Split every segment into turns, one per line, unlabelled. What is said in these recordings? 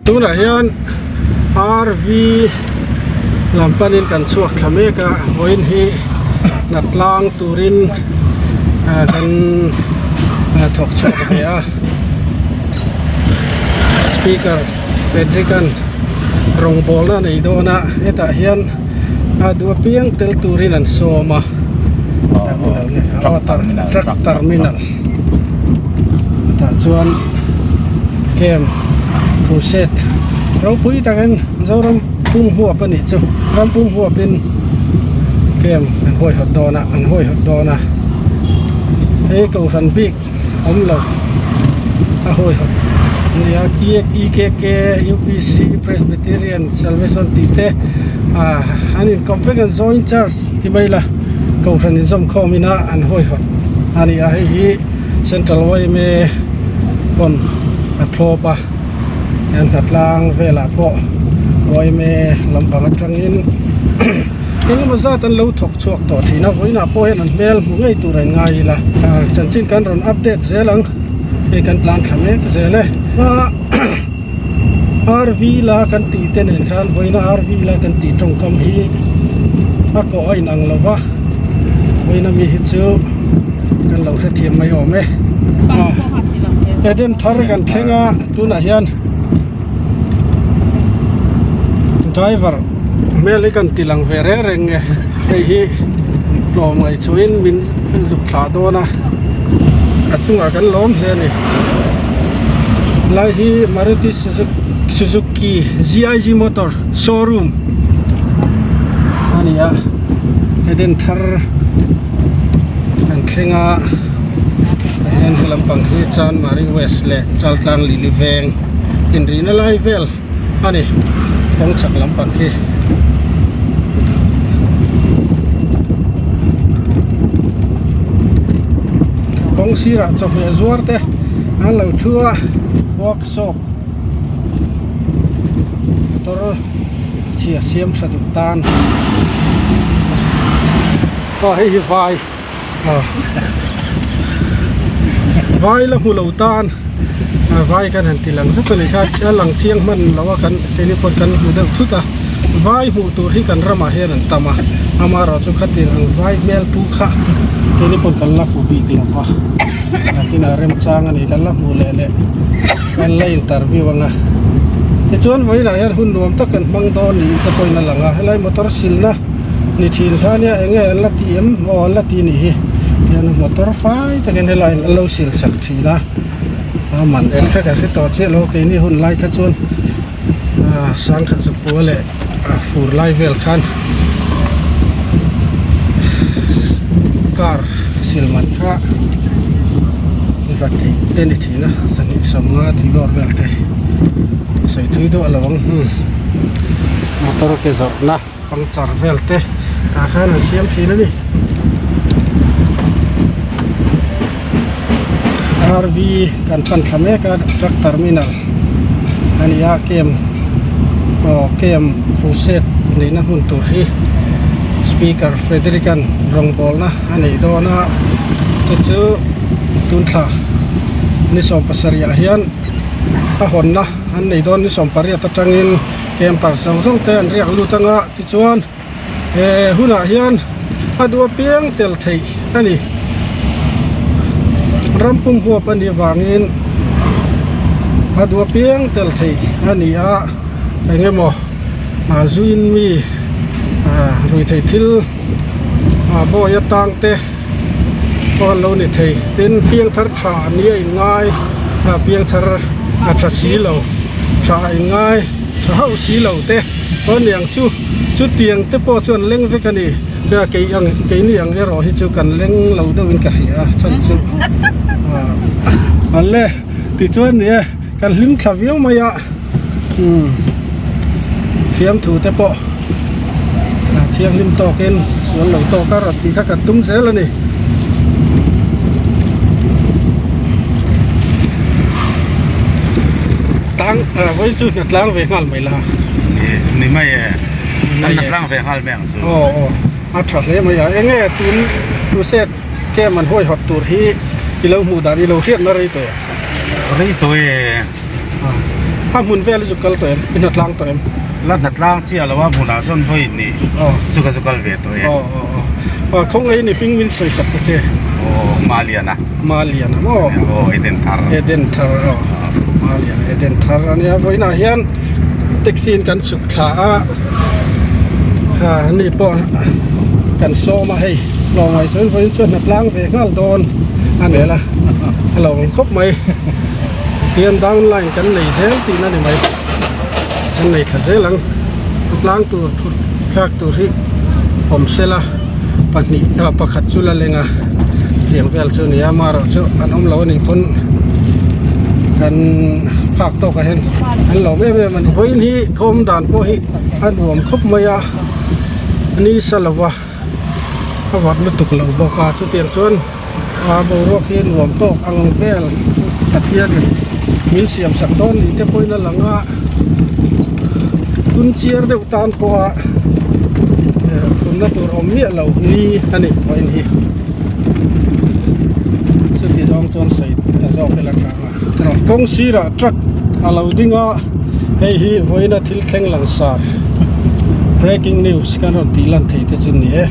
Tunah hian RV lam panin kan chhuak thla mek a vawiin hi hna tlang turin ah kan thawk chhuak ve a speaker Frederick an rawngbawlna a nei dawn a hetah hian a duh apiang tel turin an sawm a terminal nge kha aw truck terminal. Tah chuan camp crusade ropui takin Zoram pum huap a nih chu ram pum huapin camp an huaihawt dawn a an huaihawt dawn a hei kohhran bik awm lo a huaihawt a ni a EKK UPC Presbyterian Salvation tih te ah an inkawp vek a joint church ti mai ila kohhran inzawmkhawm ina an huaihawt a ni a hei hi central yma pawn a thlawp a hian hnatlang velah pawh yma lampang atangin eng emaw zat an lo thawk chhuak tawh thin a vawiinah pawh hian an hmel hmu ngei tur a in ngai ila chanchin kan rawn update zel ang hei kan tlan thla mek zel e RV la kan tih te nen khan vawiina RV la kan tih tawngkam hi a kawh a inang lo va vawiina mi hi chu kan lo hrethiam mai awm e Eden thar kan thleng a tunah hian driver hmel hi kan ti lang ve reng reng nge hei hi tlawm ngaihchuhin min zuk thlah dawn a a chungah kan lawm hle a ni. Lai hi Maruti Suzuki GIG motor showroom a ni a Eden thar an thleng a tah hian he lampang hi Chanmari west leh Chaltlang Lili veng inrihna lai vel a ni kawng chhak lampang khi. Kawng sirah chawhmeh zuar te an lo thu a workshop motor chhia siam tha duh tan aw hei hi vai aw vai la hmu lo tan vai kan han ti lang zet a ni kha a lang chiang hman lo a kan keini pawh kan hmu deuh thut a vai hmuh tur hi kan ramah hian an tam a amaherawhchu khatiang ang vai hmel pu kha keini pawh kan la hmu bik lo va nakinah remchang a ni kan la hmuh leh leh kan la interview ang a tichuan vawiinah hian hun nuam tak kan hmang dawn niin te pawhin a lang a helai motor silna ni thin kha nia eng nge an la ti em aw an la ti nih hi tihian motor fai takin helai an lo sil sak thin a a man en kha ka hre tawh chiah lo keini hun lai kha chuan ah sangkhat zakua leh ah fur lai vel khan car sil man kha zahnih te ni thin a zahnih sawmnga tih lawr vel te sawi thui deuh a lo ang hmm motor ke zawrhna puncture vel te tah khan an siam thin a ni RV kan pan thla mek a truck terminal a ni a camp aw camp crusade neihna hmun tur hi speaker Frederick an rawngbawlna a neih dawn a chu chu tun thla ni 17 ah hian a hawnna an nei dawn ni 18 atangin camper zawng zawng te an riak lut anga tichuan he hunah hian a duh apiang tel theih a ni ram pum huap a nih avangin a duh apiang tel theih a ni a eng emaw ah zuin mi ah ruihtheih thil ah bawi atang te pawh an lo ni thei tin piangthar tha ni a inngai ah piangthar a tha si lo tha a inngai tha hauh si lo te aw niang chu chutiang te pawh chu an leng vek a ni nia kei ang keini ang erawh hi chu kan leng lo deuh in ka hria a chhan chu ah an le tichuan ni e kan hlim thla viau mai a umm fiamthu te pawh a thianghlim tawkin sual lo tawk a rawn tih kha kan tum zel a ni. Tang vawi chu hna tlang ve nghal mai la.
Ni mai e. Kan hna tlang ve nghal mai ang chu.
Aw aw a tha hle mai a. Enge tun crusade camp an huaihawt tur hi i lo hmuh dan i lo hriatna rei tawh em?
Rei tawh e.
A hmun vel hi chu kal tawh em? I hnatlang tawh em?
La hnatlang chiah lo a hmunah chuan vawi in nih chu ka chu kal ve tawh e.
Aw aw aw. Khawngaih in i hming min sawi sak ta che.
Aw Maliana.
Maliana maw?
Aw Eden Thar.
Eden Thar aw. Maliana Eden Thar a nia vawiinah hian taxi in kan chhuk thla a ani pawh kan sawm a hei tlawmngai chuan vawiin chuan hnatlang ve nghal dawn a nel a a lo awm khawp mai. Tihian down line kan nei zel tihna a ni mai kan nei thla zel ang tlang tur thlak tur hi awm sela pahnih ah pakhat chu la leng a tiang vel chu a ni a amaherawh chu an awm lo a nih pawn kan phak tawk ah hian an lawm em em a ni vawiin hi khaw awm dan pawh hi a nuam khawp mai a ni sa lo va a vawt lutuk lo bawk a chutiang chuan. A boruak hi nuam tawk ang vel Pathianin min siam sak dawn ni te pawhin a lang a hun chiar deuh tan pawha thunna tur awm miah lo ni a ni vawiin hi chuti zawng chuan sawi ta zawk ila tha ang a kawng sirah truck a lo ding a hei hi vawiina thil thleng langsar breaking news kan rawn tih lan thei te chu ni e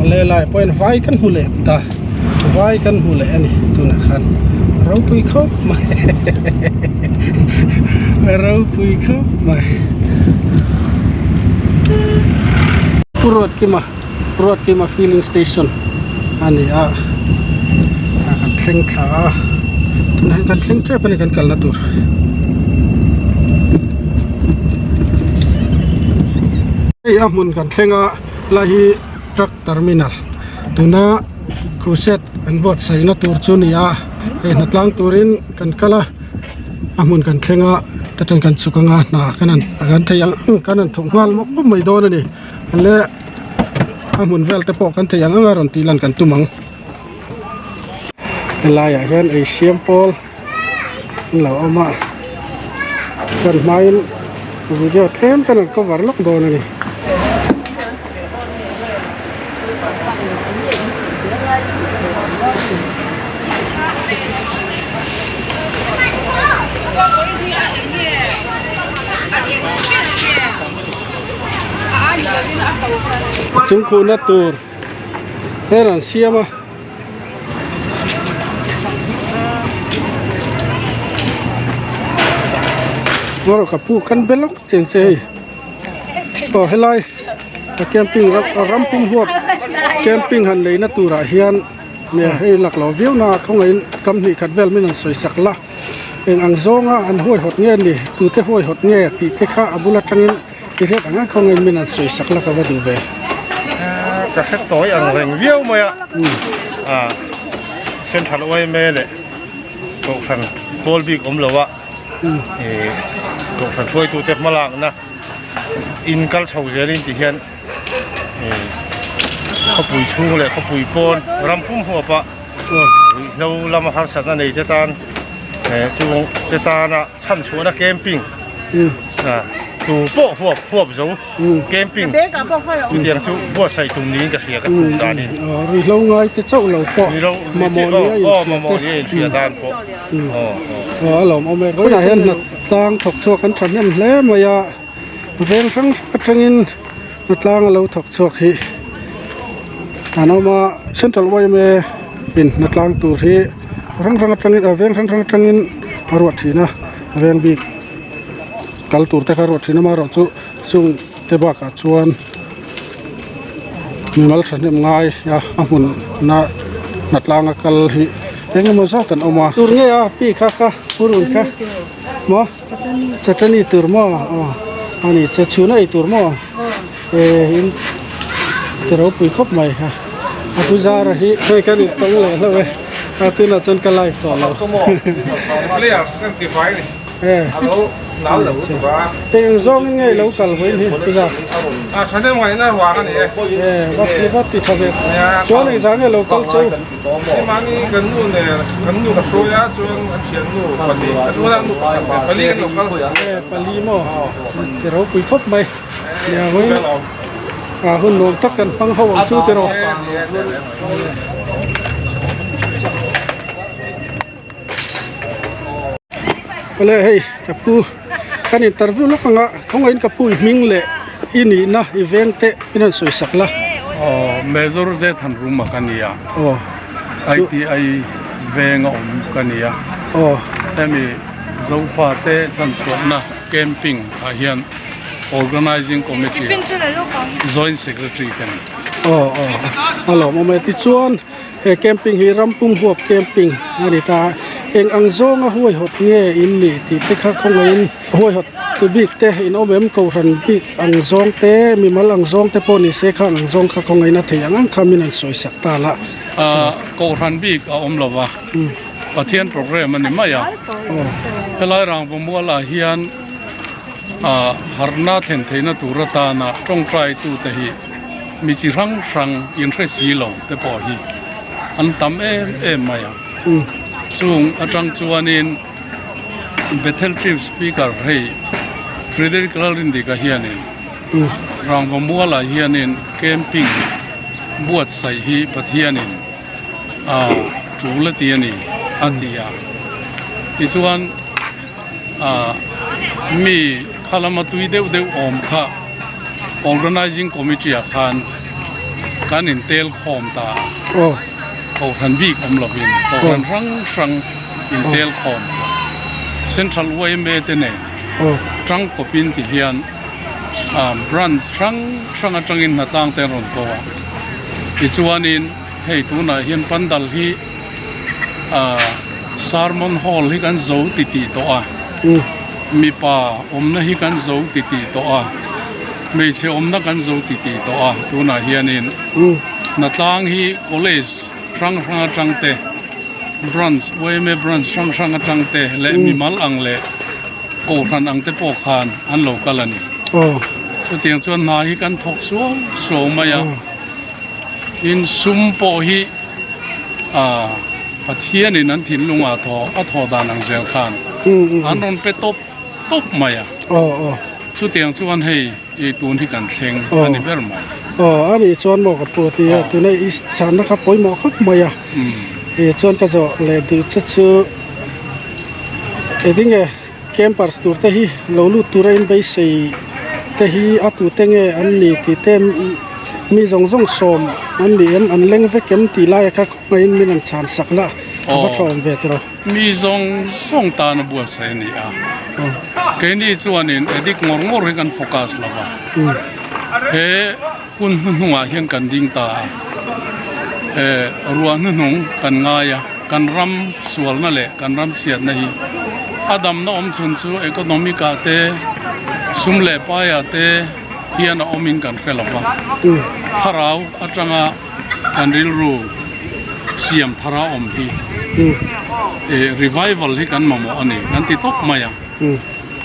a lehlah pawhin vai kan hmu leh ta vai kan hmu leh a ni tunah khan ropui khawp mai ropui khawp mai Pu Ruatkima Ruatkima filling station a ni a ah kan thleng thla a tunah hian kan thleng tep a ni kan kalna tur. Hei a hmun kan thleng a lai hi truck terminal tuna crusade an buatsaihna tur chu a ni a hei hnatlang turin kan kal a a hmun kan thleng a ta tang kan chhuk anga hna kan han kan thei ang ang kan han thawk nghal mawp mawp mai dawn a ni le a hmun vel te pawh kan thei ang ang a rawn tih lan kan tum ang helaiah hian ei siam pawl an lo awm a chuan hmain video tlem te an cover lawk dawn a ni. Chungkhuhna tur hel an siam a. Ngaw ka pu kan be lawk chiang che hei aw helai a camping ram pum huap camping han leina turah hian hei lak lo viau na khawngaihin kam hnih khat vel min han sawi sak la eng ang zawnga an huaihawt nge ni tute huaihawt nge tih te kha a bul atangin i hriat ang ang khawngaihin min han sawi sak la ka va duh ve.
Ka hre tawi ang reng viau mai a ah central yma leh kohhran pawl bik awm lo a ih kohhran hruaitute hma lakna in kal chho zelin ti hian ih khawpui chhung leh khawpui pawn ram pum huap a ruihhlo lama harsatna nei te tan eh chung te tana chhanchhuahna camping ah tu pawh huap huap zo camping chutiang chu buatsaih tum niin ka hria ka hmuh danin
ruihhlo ngai te chauh lo pawh mamawh ni a inhria te
aw mamawh ni a inhria dan pawh
aw a lawmawm e vawiinah hian hnatlang thawk chhuak an thahnem hle mai a veng hrang hrang atangin hnatlang a lo thawk chhuak hi an awm a central yma in hnatlang tur hi hrang hrang atangin a veng hrang hrang atangin a ruat thin a veng bik kal tur te kha a ruat thin a amaherawh chu chung te bakah chuan mimal thahnem ngai a a hmun na hnatlang a kal hi eng emaw zat an awm a tur nge a pi kha kha purun kha maw. Chutney tur maw aw ani che chhun a ei tur maw eh in ti ropui khawp mai kha a pu zara hi hei kan in tawng leh hlauh e a tunah chuan ka live tawh lo eh eng zawngin nge ilo kal vawiin hi pu zar eh va va ti tha ve chuan engzah nge ilo kal chu.
Keimahni kan nu nen kan nu ka hruai a chuan an thian nu pahnih an unau nu pakhat nen pali an lo kal.
E pali maw ti ropui khawp mai nia hawi a hun nuam tak kan hmang ho ang chu tiraw. Awle hei ka pu. Kan interview lawk anga khawngaihin ka pu i hming leh i nihna i veng te in han sawi sak la.
Aw Major Zethan Ruma ka ni a.
Aw.
ITI veng a awm ka ni a.
Aw.
Hemi Zofa te chhanchhuahna camping ah hian Organizing Committee ah Joint Secretary ka ni.
Aw aw a lawmawm e tichuan He camping hi rampum huap camping a ni ta a, eng ang zawnga huaihawt nge in nih tih te kha khawngaihin huaihawt tu bik te in awm em kohhran bik ang zawng te mimal ang zawng te pawh ni se kha ang zawng kha khawngaihin a thei ang ang kha min han sawi sak ta la.
Ahh kohhran bik a awm lo va, Pathian program a ni mai a, helai rangva mualah hian ahh harhna thlen theihna tur atana tawngtai tute hi Mi chi hrang hrang inhre si lo te pawh hi an tam em em mai a. Chung atang chuanin Bethel Chief Speaker hei Frederick Lalrindika hianin Rangva mualah hianin camping buatsaih hi Pathianin a tul a ti a ni a ti a. Tichuan mi khalama tui deuh deuh awm kha. Organizing Committee ah khan kan in tel khawm ta a, Kohhran bik awm lovin Kohhran hrang hrang in tel khawm ta. Central yma te nen tangkawpin ti hian branch hrang hrang atangin hnatlang te an rawn ko a, tichuanin hei tunah hian pandal hi sermon hall hi kan zo titih tawh a. Mipa awmna hi kan zo titih tawh a, hmeichhe awmna kan zo titih tawh a, tunah hianin hnatlang hi college hrang hrang atang te, branch yma branch hrang hrang atang te leh mimal ang leh kohhran ang te pawh khan an lo kal a ni. Chutiang chuan hna hi kan thawk suau suau mai a, tin sum pawh hi. Aaa Pathianin an thinlungah thaw a thaw dan ang zel khan an rawn pe tawp tawp mai a. Chutiang chuan hei i tun hi kan thleng a ni ber mai.
Aw a nih chuan maw ka pu a ti a, tuna i chhanna kha pawimawh khawp mai a. Ih chuan ka zawh leh duh che chu engtinge campers tur te hi lo lut tura in beisei te hi a tute nge an ni tih te mi zawng zawng sawm an ni em an leng vek em tih lai a kha khawngaihin min rawn chhan sak la a va tha awm ve tiraw.
Mi zawng zawng tan a buatsaih a ni a, keini chuanin addict ngawr ngawr hi kan focus lo va, he hun hnuhnungah hian kan ding ta a, ruah hnuhnung kan ngai a. Kan ram sualna leh kan ram chhiatna hi a damna awm chhun chu economic ah te, sum leh pai ah te hian a awmin kan hre lo va. Thlarau atanga kan rilru siam thara awm hi revival hi kan mamawh a ni kan ti tawp mai a.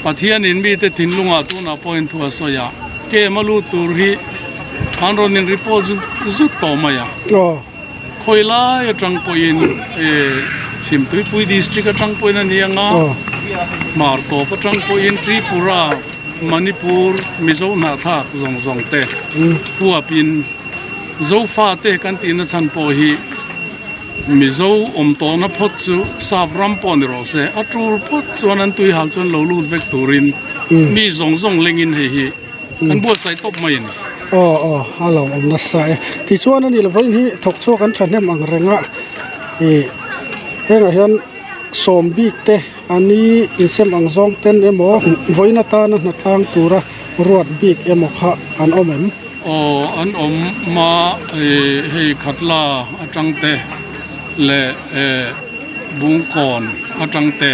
Pathianin mite thinlungah tunah pawhin thu a sawi a, kem a lut tur hi an rawn in report zut zut tawh mai a. Khawi lai atang pawhin Chhimtuipui district atang pawhin a ni ang a, Hmar tawp atang pawhin Tripura, Manipur, Mizo hnahthlak zawng zawng te huapin Zofa te kan tihna chhan pawh hi Mizo awm tawhna phawt chu Sap ram pawh ni rawh se, a tul phawt chuan an tuihal chuan lo lut vek turin mi zawng zawng lengin hei hi Kan buatsaih tawp mai a ni.
Aw aw a lo awm nasa e. Tichuan a ni lo vawiin hi thawk chhuak an thahnem ang reng a ih hengah hian sawm bik te a ni insem ang zawng ten emaw vawiin atana hnatlang tura ruat bik emaw kha an awm em?
Aw an awm ma ih hei Khatla atang te leh eh Bungkawn atang te.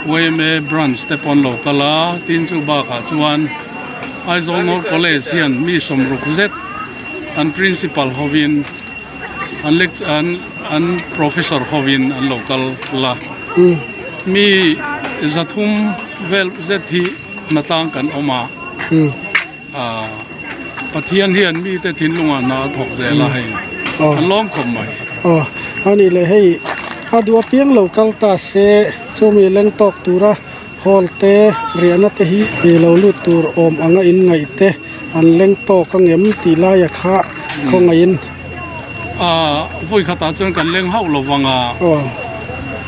Yma branch te pawh an lo kal a tin chu bakah chuan Aizawl North College hian mi sawmruk zet an principal hovin an lec an an professor hovin an lo kal la mi zathum vel zet hi hnatlang kan awm a. Aaa Pathian hian mite thinlungah hna a thawk zel a hei an lawm khawp mai.
Aw a nih leh hei a duh apiang lo kal ta se chumi leng tawk tura hall te riahna te hi ih lo lut tur awm anga in ngaih te an leng tawk angem tih laia kha khawngaihin.
Aaa vawi khatah chuan kan leng hauh lo vang a.
Aw.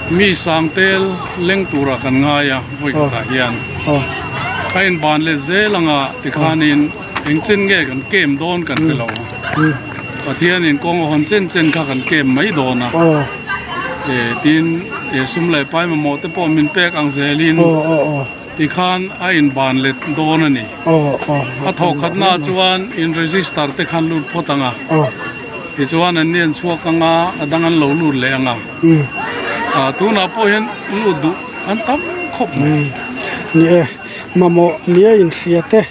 Mi sang tel leng turah kan ngai a vawi khatah hian a inban let zel anga tikhanin eng chen nge kan kem dawn kan hre lo a Pathianin kawng a hawn chen chen kha kan kem mai dawn a tin sum leh pai mamawh te pawh min pek ang zelin tikhan a inban let dawn a ni. A thawhkhatnaah chuan in register te khan lut phawt ang a. Tichuan an ni an chhuak ang a, a dang an lo lut leh ang a. Ah tunah pawh hian lut duh an tam khawp mai.
Ni e, mamawh nia inhria te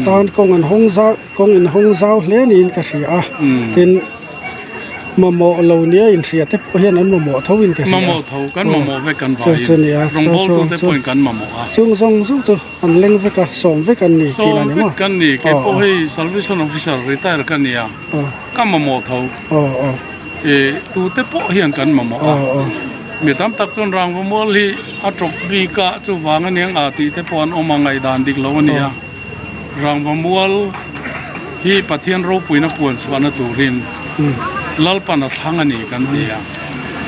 tan kawng an hawng zau kawng in hawng zau hle niin ka hria a. Tin, mamawh lo nia inhria te pawh hian an mamawh tho in ka hria.
Mamawh tho, kan mamawh vek kan vaiin.
Chu ni a,
Rawngbawltu te pawhin kan mamawh a.
Chung zawng zawng chu. An leng vek a, sawm vek an ni tih la ni maw?
Sawm vek kan ni, kei pawh hei Salvation Officer retire ka ni a, ka mamawh tho. Ih tute pawh hian kan mamawh a, mi tam tak chuan rangva mual hi a tawp bik a, chuvang a niang a tih te pawh an awm a, ngaihdan dik lo a ni a. Rangva mual hi Pathian ropuina puan chhuahna turin Lalpan a thlang a ni kan ti a,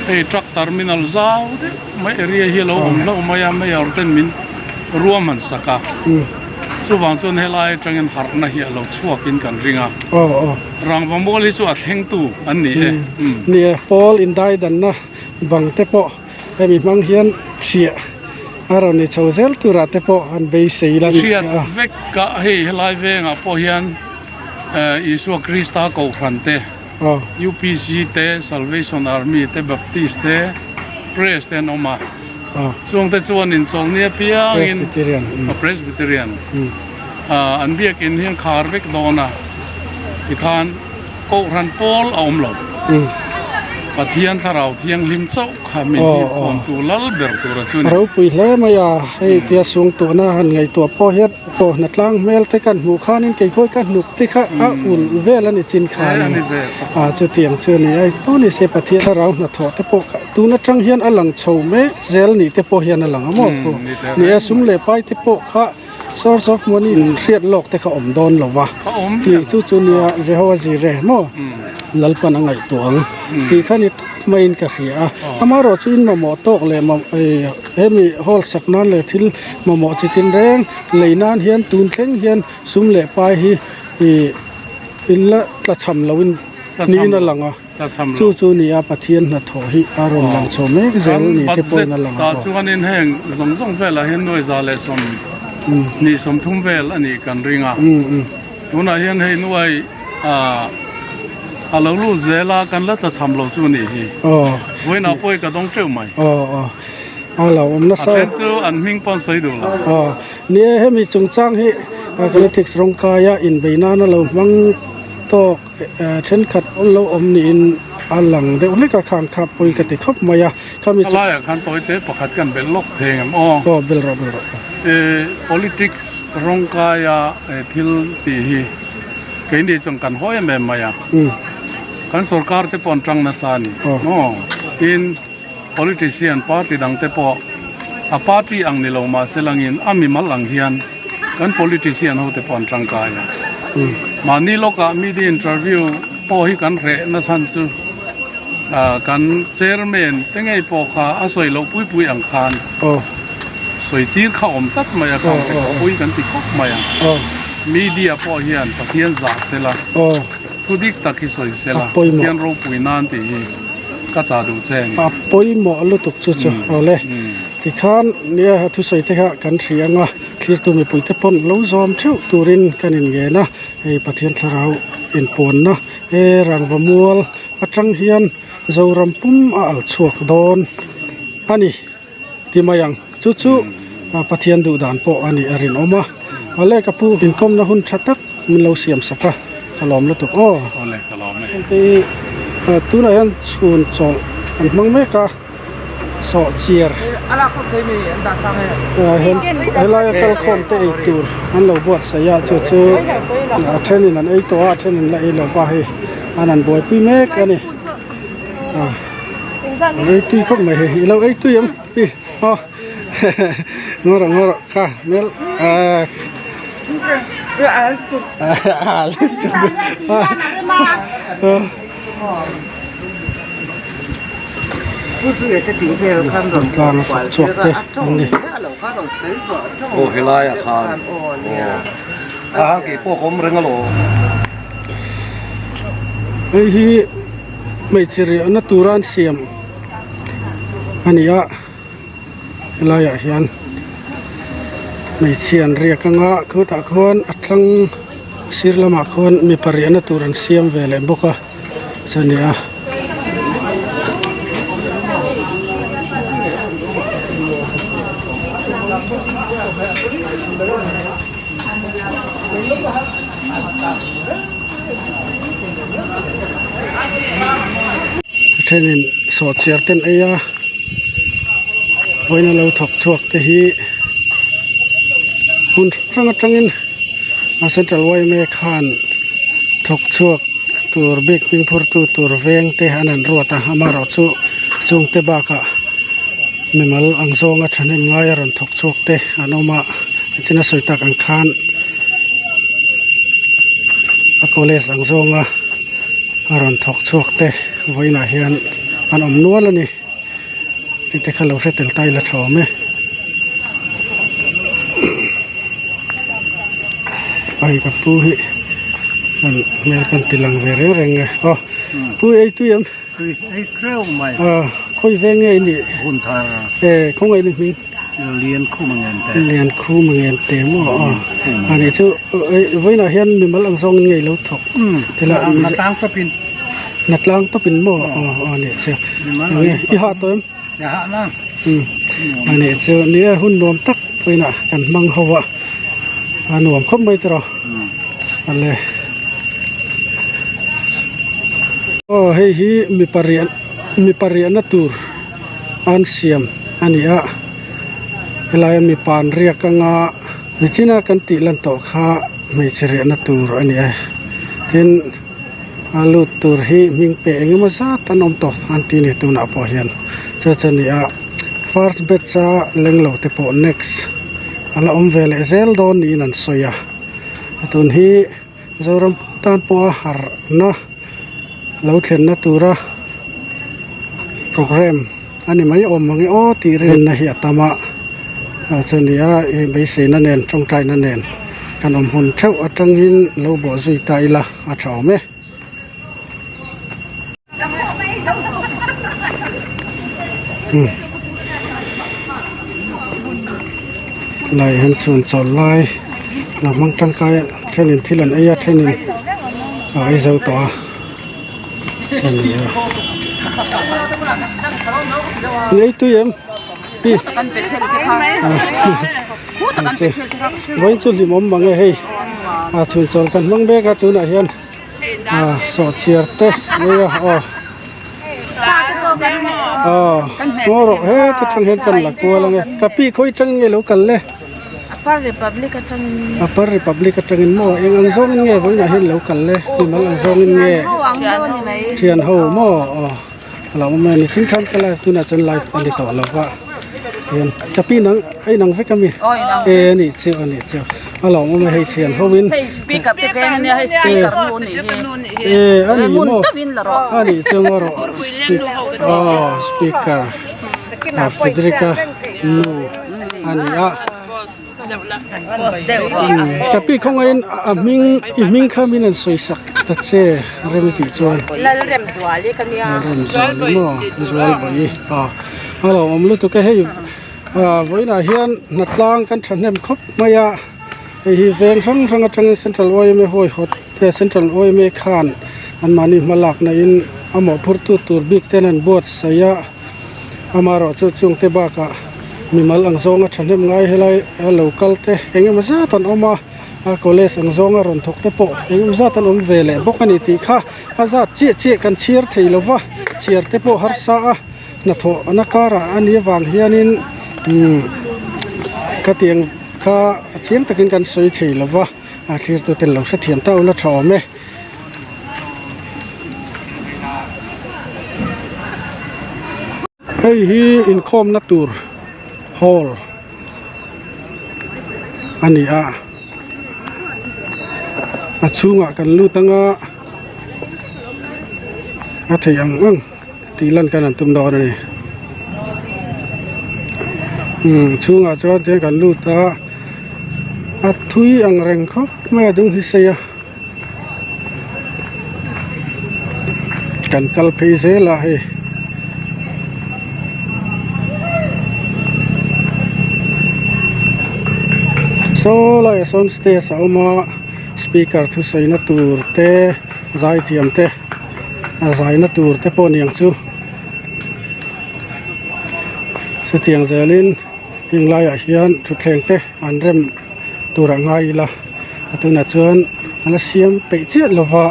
hei truck terminal zau deuh. Mai area hi a lo awm hlauh mai a, mayor ten min ruam han sak a, chuvang chuan helai atangin harhna hi a lo chhuakin kan ring a, rangva mual hi chu a thlengtu an ni e.
Ni e, pawl indaidanna bang te pawh hemi hmang hian chhiah a rawn ni chho zel turah te pawh an beisei la ni.
Hriat vek a hei helai vengah pawh hian Isua Krista Kohhran te. UPC te, Salvation Army te, Baptist te, Press te an awm a. Chuang te chuan inchawlhni apiangin Presbyterian an biakin hi an khar vek dawn a. Tikhan Kohhran pawl a awm lo. Pathian Thlarau Thianghlim chauh kha min hipkhawmtu lal ber tur a chu ni.
Ropui hle mai a, hei tia sung tuhna han ngaihtuah pawh hian pawh hnatlang hmel te kan hmuh khanin kei pawh ka hnuk te kha a ulh vel a ni chin khanin a chutiang chu a ni a, engpawh ni se Pathian thlarau hnathawh te pawh kha tun atang hian a lang chho mek zel nih te pawh hian a lang a maw ni a, sum leh pai te pawh kha source of money hriat lawk te kha awm dawn lo va tih chu chu nia Jehovah Jireh maw Lalpan a ngaihtuah ang tih kha ni tawp maiin ka hria a, amaherawh chu in mamawh tawk leh hemi hall sak nan leh thil mamawh chi tin reng lei nan hian tun thleng hian sum leh pai hi ih in la tla cham loin niin a lang a. Chu chu nia Pathian hnathawh hi a rawn lang chho mek zel ni te pawhin a lang a.
Kan budget chuanin heng zawng zawng velah hian nuai za leh sawm hnih sawmthum vel a nih kan ring a. Tunah hian hei nuai a lo lut zel a, kan la tlachham lo chu nih hi. Vawiinah pawh hi ka dawng teuh mai.
A lo awm nasa.
A then chu an hming pawn sawi duh lo.
Nia hemi chungchang hi politics rawngkaia inbei nana lo hmang tawk. Thenkhat an lo awm niin a lang deuh hlek a, khang kha pawi ka ti khawp mai a.
Khami chu. Laiah khan tawi te pakhat kan belh lawk thei engem aw.
Aw bel rawh bel rawh.
Politics rawngkaia thil tih hi keini chuan kan hawi em em mai a. Kan sorkar te pawh an tang nasa a ni. Aw. Tin politician party dang te pawh a party ang ni lo mahse langin a mimal ang hian kan politician ho te pawh an tangkai a. Mahni lawkah media interview pawh hi kan hreh nachhan chu kan chairman te ngei pawh kha a sawi loh pui pui ang khan sawi tir kha awm tlat mai a, khang te kha pui kan ti khawp mai a. Media pawh hian Pathian zah sela thu dik tak hi sawi sela Pathian ropui nan tih hi. Ka chah duh che a ni.
A pawimawh lutuk chu chu awle. Tikhan nia a thusawi te kha kan hria ang a, thlirtu mipui te pawn lo zawm theuh turin kan inngen a, hei Pathian thlarau inpuanna he rangva mual atang hian Zoram pum a al chhuak dawn a ni. Ti mai ang. Chu chu Pathian duh dan pawh a nih a rinawm a. Awle ka pu inkawmna hun tha tak min lo siam sak a, ka lawm lutuk aw.
Awle ka lawm e.
Hengte hi tunah hian chhun chawlh an hmang mek a, sawh chiar helaia kalkhawm te ei tur an lo buatsaih a, chu chu a thenin an ei tawh a, a thenin la ei lo va hei an han buaipui mek a ni. Ei tui khawp mai hei i lo ei tui ang hi aw ngaw rawh ngaw rawh kha hmel ah Hnatlang a thawk chhuak te an ni. Hei hi hmeichhe riahna tura an siam a ni a helaiah hian hmeichhia an riak anga khutah khuan a thlang sir lamah khuan mipa riahna tur an siam ve leh bawk a chani a. A thenin sawhchiar te an ei a vawiin a lo thawk chhuak te hi hmun hrang hrang atangin a central yma khan thawk chhuak tur bik hming phur tu tur veng te an han ruat a amaherawhchu chungte bakah mimal ang zawnga thahnem ngai a rawn thawk chhuak te an awm a nichin a sawi tak ang khan a college ang zawnga a rawn thawk chhuak te vawiinah hian an awm nual a ni tih te kha lo hre tel ta ila tha awm e ai ka pu hi an hmel kan ti lang ve reng reng e aw pu ei tui em.
Tui ei hreuh mai.
A khawi veng nge i nih?
Hun thar.
E khawngaih ni hming?
Lian khum a ngen te.
Lian khum a ngen te maw a. A nih chu vawiinah hian mimal ang zawngin nge i lo thawk?
Tila Hnatlang tawpin.
Hnatlang tawpin maw a nih chu. Enge i hah tawh em?
I hah nang.
A nih chu nia hun nuam tak vawiinah kan hmang ho a. A nuam khawp mai tiraw. Ale. Aw hei hi mipa riah mipa riahna tur an siam a ni a helai a mipa an riak anga nichina kan tih lan tawh kha hmeichhe riahna tur a ni a tin a lut tur hi hming pe eng emaw zat an awm tawh an ti a ni tunah pawh hian chu chu a ni a first batch a leng lo te pawh next a la awm ve leh zel dawn niin an sawi a tun hi. Zoram tan pawha harhna lo thlenna tura programme a ni mai awm ang e aw tih rinna hi a tam a chuni a hei beiseina nen tawngtaina nen kan awm hun theuh atangin lo bawh zui ta ila a tha awm e. Lai hian chhun chawlh lai lo hmang tangkai a thenin thil an ei a thenin a ei zo tawh a a ni a an ei tui em pi vawiin chu hlimawm mang e hei a chhun chawlh kan hmang mek a tunah hian. Ah sawhchiar te mai a aw aw ngaw rawh heta tang hian kan la kual ange ka pi khawi tangin nge lo kal le
Upper Republic atangin
Upper Republic atangin maw eng ang zawngin nge vawiinah hian lo kal le mimal ang zawngin nge thian ho maw aw a lo awm e nichin khan ka live tunah chuan live a ni tawh lo va tihian ka pi nang a inang vek ami e a nih chu a nih chu a lo awm e hei thian ho in e a ni maw a nih chu ngaw rawh aw speaker a Frederick-a nu a ni a. Ka pi khawngaihin a hming i hming kha min rawn sawi sak ta che rem i tih chuan
Lalremzuali ka nia
Lalremzuali maw Zualbawi aw a lo awm lutuk e hei ah vawiinah hian hnatlang kan thahnem khawp mai a hei hi veng hrang hrang atangin central yma huaihawt te central yma khan anmahni hma lakna in a mawhphurtu tur bik ten an buatsaih a. Amaherawhchu chungte bakah mimal ang zawnga thahnem ngai helai a lo kal te eng emaw zat an awm a a college ang zawnga rawn thawk te pawh eng emaw zat an awm ve leh bawk a ni tih kha a zat chiah chiah kan chhiar thei lo va chhiar te pawh harsa a hnathawhna karah a nih avang hianin umm khatiang kha chiang takin kan sawi thei lo va a thlirtuten lo hrethiam ta ula tha awm e. Hei hi inkhawmna tur hall a ni a a chhungah kan lut anga a theih ang ang tih lan kan han tum dawn a ni. Umm chhungah chuan tihian kan lut a a thui ang reng khawp mai a dung hi sei a kan kal phei zel a hei. Saw laiah sawn stage a awm a speaker thusawi na tur te zaithiam te a zaina tur te pawh a ni ang chu. Chutiang zelin heng laiah hian thutthleng te an rem turah ngai ila a tunah chuan a la siam peih chiah lova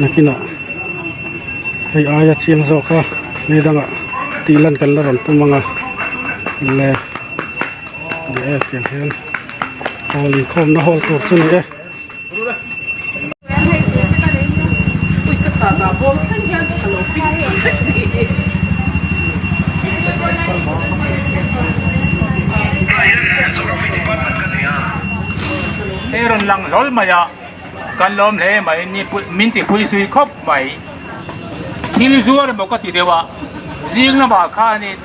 nakinah hei aia chiang zawk a ni dangah tih lan kan la rawn tum ang a le ni e tiang hian hall inkhawmna hall tur chu a ni e.
Hei rawn lang hlawl mai a kan lawm hle mai ni min ti phui sui khawp mai thil zuar emaw ka ti deuh a zing lamah khanin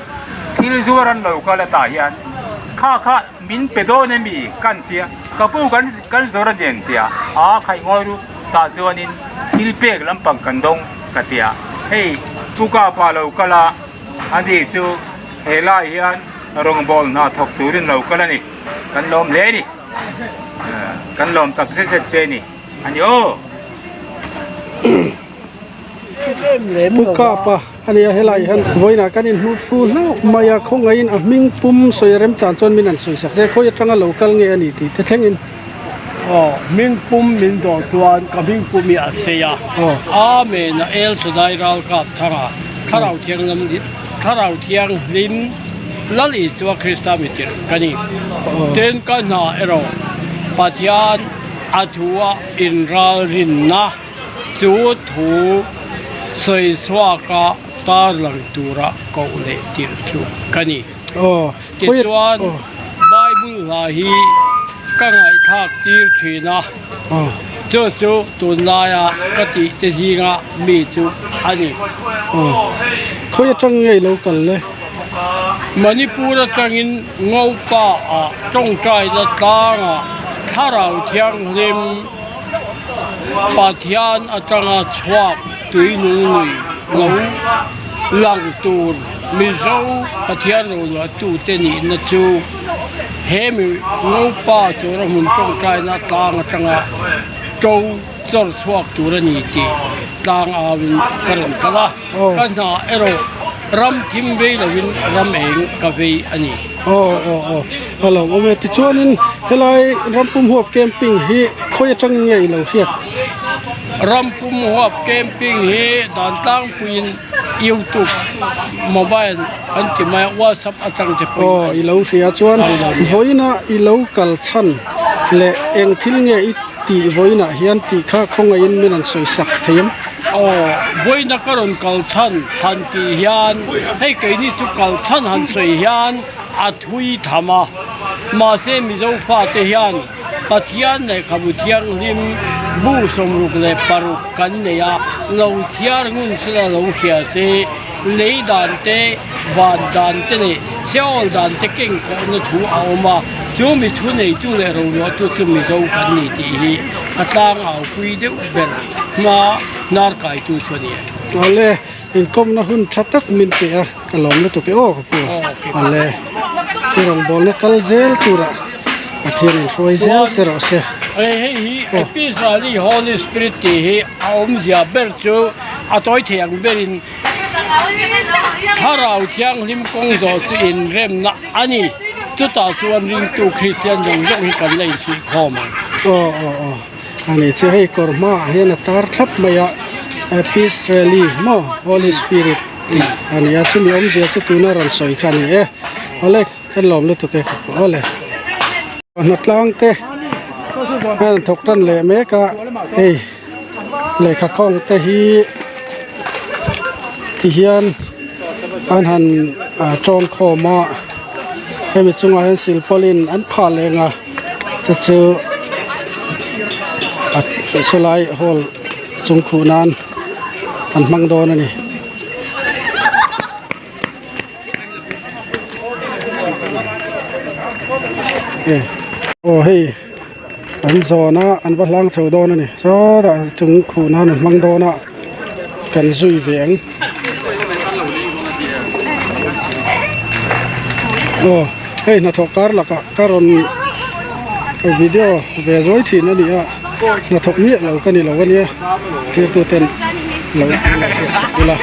thil zuar an lo kal a tah hian kha kha. Min pe dawn emi? Kan tia, ka pu kan kan zawr a nen tia, aa khaih ngawi ru tah chuanin thil pek lampang kan dawng ka tia, hei pu ka pa lo kal a, ani chu he lai hian rawngbâwl hna thawk turin lo kal a ni, kan lawm hle a ni, kan lawm tak zet zet che a ni, a ni aw.
Pu Kapa a nia helai hian vawiinah kan inhmu fu hlauh mai a khawngaihin a hming pum sawi a remchang chuan min han sawi sak se khawi atanga lo kal nge a ni tih te thlengin.
Aw hming pum min zawh chuan ka hming pum hi a sei a Amen a El Shaddai Ralkap Thanga Thlarau Thianghlim Thlarau Thianghlim Lal Isua Krista mitirh ka ni tin ka hna erawh Pathian a thua inralrinna Chu thu sawi chhuaka tarlang tura koh leh tirh chu ka ni. Tichuan, Bible hla hi ka ngaihthlak tir thin a, chu chu tunlaia ka tih te zinga mi chu a ni.
Khawi atang nge i lo kal le?
Manipur atangin Ngopa ah tawngtaina tlangah Thlarau Thianghlim, Pathian atanga chhuak tuinung lui lo lang tur Mizo Pathian roluahtute nihna chu he mi Ngopa chawra hmun tawngtaina tlang atanga to chawr chhuak tur a ni tih tlang auin ka rawn kal a, ka hna erawh ram thim vei lovin ram eng ka vei a ni.
Aw aw aw a lo awm e tichuanin helai rampum huap camping hi khawi atang nge i lo hriat?
Rampum huap camping hi dan tlangpuiin youtube mobile an ti mai a whatsapp atang te pawhin
Aw i lo hria chuan vawiinah i lo kal chhan leh eng thil nge i tih vawiinah hian tih kha khawngaihin min rawn sawi sak thei em?
Aw vawiina ka rawn kal chhan han tih hian hei keini chu kal chhan han sawi hian a thui tham a mahse Mizo fate hian Pathian lehkhabu thianghlim bu 66 kan nei a lo chhiar ngun sela lo hria se lei dan te van dan te leh Seol dan te keng kawhna thu a awm a chu mi thu neitu leh roluahtu chu Mizo kan ni tih hi ka tlangau pui deuh ber hma hnar kaitu chu a ni e.
Awle, inkawmna hun tha tak min pe a, ka lawm lutuk e aw ka pu. Awle, i rawngbawlna kal zel turah Pathian in hruai zel che rawh se.
Hei hi Episrali Holy Spirit tih hi a awmzia ber chu a tawi thei ang berin Thlarau Thianghlim kawng zawh chu inremna a ni. Chutah chuan ringtu Kristian zawng zawng hi kan la insuihkhawm ang.
Aw aw aw. A ni chu hei kawr hmaah hian a tar thlap mai a Peace Rally maw Holy Spirit tih a ni a chumi awmzia chu tuna rawn sawi kha a ni e awle ka lawm lutuk e ka pawh awle hnatlang te a rawn thawk tan leh mek a hei lehkha khawng te hi ti hian an han tawn khawm a hemi chungah hian silpauline an phah leh ang a. Chu chu a sawlai hall chung khuh nan an hmang dawn a ni. Aw hei an zawn a an va hlang chho dawn a ni sawtah chung khuh nan an hmang dawn a kan zui ve ang aw hei hnathawh kar lakah ka rawn video ve zuai thin a ni a hnathawk miah lo ka ni lo a nia thirtu ten lo hriat sak ila.